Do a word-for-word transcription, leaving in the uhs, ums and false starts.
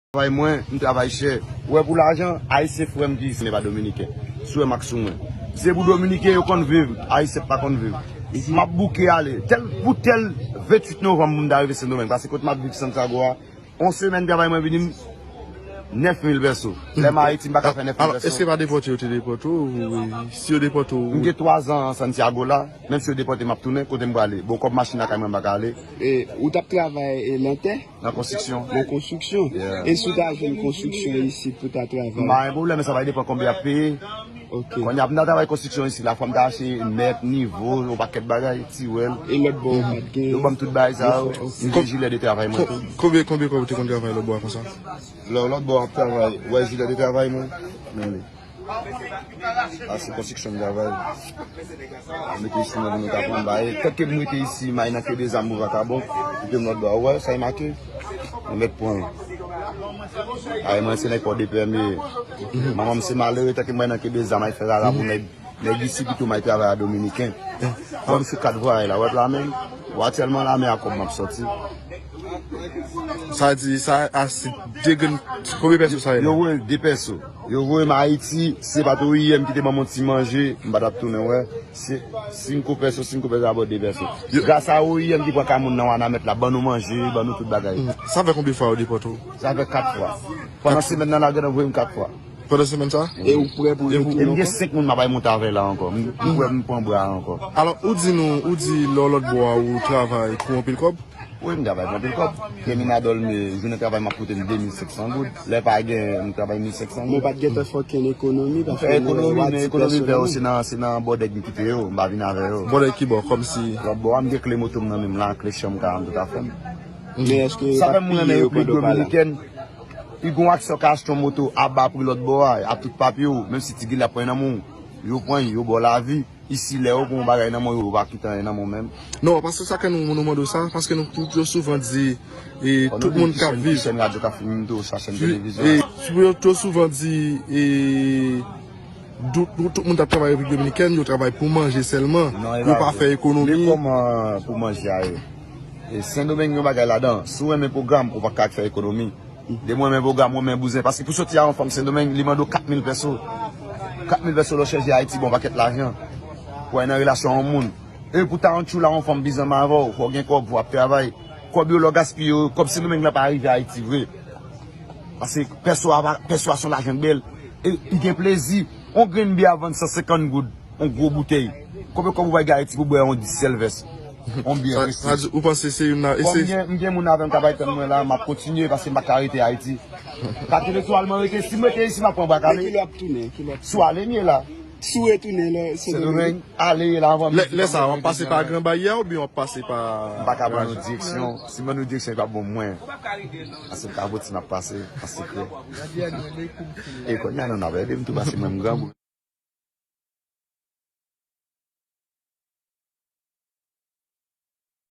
Travay mwen, m travay chè. Ou wè pou lajan, Ayisyen frè m ki isit, men pa Dominiken. Si w wè m ak sou mwen. Se pou Dominiken yo konn viv, Ayisyen pa konn viv. M ap bouke ale. Tèl, pou tèl venntuit novanm pou m ta rive Sendomeng. Paske kote m ap viv Santiago a, yon semèn travay mwen vini m nèf mil pèso. Lè m Ayiti, m pa ka fè nèf mil pèso. Alò, èske pa depòte yo te depòte w? Si yo depòte w, m gen twa zan Santiago la. Menm si yo depòte m, m ap tounen. Kote m prale? Bon, kòb machin lakay mwen, m pa ka ale. E, ou t ap travay, e, nan tè? Nan konstriksyon. Nan konstriksyon. Yeah. E si w ta jwenn konstriksyon isit pou ta travay? M pa gen pwoblèm, men sa va depann konbyen y ap peye. Ok. Kounye a, pou m ta travay konstriksyon isit la, fò m ta achte mèt, nivo, yon pakèt bagay, tiwèl. E lòt bò ou pa t gen? Yo ban m tout bagay sa yo. Ok. M gen jilè de travay mwen tou. Konbyen, konbyen kòb ou te konn travay lòt bò a konsa? Lè lòt bò ap travay, ou wè jilè de travay mwen? Men li. A, se konstriksyon m travay. Mete isi nan nou ta pran bay. Tanke m rete isi, m ay nan kenbe zam pou vakabon. Kite m lòt bò. Ou wè, sa e make. Mwen mèt pran. Ay, mwen se nèg Pòdepè m ye. Manman m se malere, tanke m ay nan kenbe zam, ay fè rara pou nèg. Nèg isi pito m ay travay a Dominiken. Mwen m sou kat vwayay la, wè plame m. Ou aktyèlman lame a kòb m ap sòti. Sa di, sa a se de grenn, konbyen pèso sa ye la? Yo voye de pèso. Yo voye m Ayiti, se pa tou I M ki te ban m yon ti manje, m pa t ap tounen, wè. Se senk pèso, senk pèso abò de pèso. Yo gras a O I M ki pran kay moun nan Wanament la, ban nou manje, ban nou tout bagay. Hmm. Sa fè konbyen fwa yo depòte w? Sa fè kat fwa. Pandan semèn nan, lagad voye m kat fwa. Pandan semèn sa? E ou prè pou retounen ankò? E m gen senk moun m ap al monte avè la ankò. M, m prè m pran bra ankò. Alò, ou di nou, ou di lè w lòt bò a ou travay pou anpil kòb? Wi, m travay pou anpil kòb. Terminadòl, men jounen travay m ap koute m de mil senk san goud. Lè pa gen, m travay mil senk san goud. Men w pa t gentan fè okenn ekonomi, paske fè ekonomi, men ekonomi m fè yo, se nan, se nan bòdèg m kite yo, m pa vin avè yo. Bòdèg ki bò, kòmsi? Lòt bò a, m gen kle moto m nan men m la, kle chanm kay la, m tout afè m. Men èske yo pa piye yo pandan w pa la? Sa fè m renmen Repiblik Dominikèn. Pi gon aksè w ka achte yon moto aba pri lòt bò a, ak tout papye w, menm si ti gilè ap pran nan men w, yo pran, yo ba w lavi. Isi, lè yo pran yon bagay nan men w, yo pa kite anyen nan men w menm. Non, paske sa ke nou, nou mande w sa, paske nou, nou, nou souvan di, e, tout moun k ap viv. Chèn radyo k ap filme m tou, sa chèn televizyon. E, nou, nou souvan di, e, tout, tout, tout moun k ap travay Repiblik Dominikèn, yo travay pou manje sèlman. Yo pa fè ekonomi. Men kòman pou manje a ye? E Sendomeng gen yon bagay ladan. Si w renmen pwogram, ou pa ka fè ekonomi. Depi w renmen pwogram, w renmen bouzen. Paske pou soti a yon fanm Sendomeng, li mande w kat mil pèso. Kat mil pèso lè w chèche Ayiti, bon, pakèt lajan. Pou w al nan relasyon a yon moun. E pou ta yon tchou la, yon fanm bizanm avè w, fò w gen kòb, fò w ap travay. Kòb yo lè w gaspiye yo, kòb Sendomeng lan pa rive Ayiti vre. Paske pèso a pa, pèso a se yon lajan k bèl. E li gen plezi. Yon grenn byè ap vann san senkant goud. Yon gwo boutèy. Konbyen kòb ou pral gen Ayiti pou bwè yon dis sèlvès? Yon byè prestij. Sa, sa di, ou panse se youn nan, e se... Bon, m gen, m gen moun avè m k ap tann mwen la, m ap kontinye paske m pa ka rete Ayiti. Ka teletou al mwen rete, si m rete isi, m ap pran bwa kale. Men kilè w ap tounen, kilè w ap tounen? Si w ale m ye la. Si w retounen lè Sendomeng, ale ye la anvan m... Lè, lè sa, w ap pase pa Gran Baryè oubyen w ap pase pa... M pa ka ban nou direksyon. Si m ban nou direksyon, e pa bon mwen. Paske m ka poti m ap pase an sekrè. E kounye a, non, n ap ede m tou paske mwen m granmoun.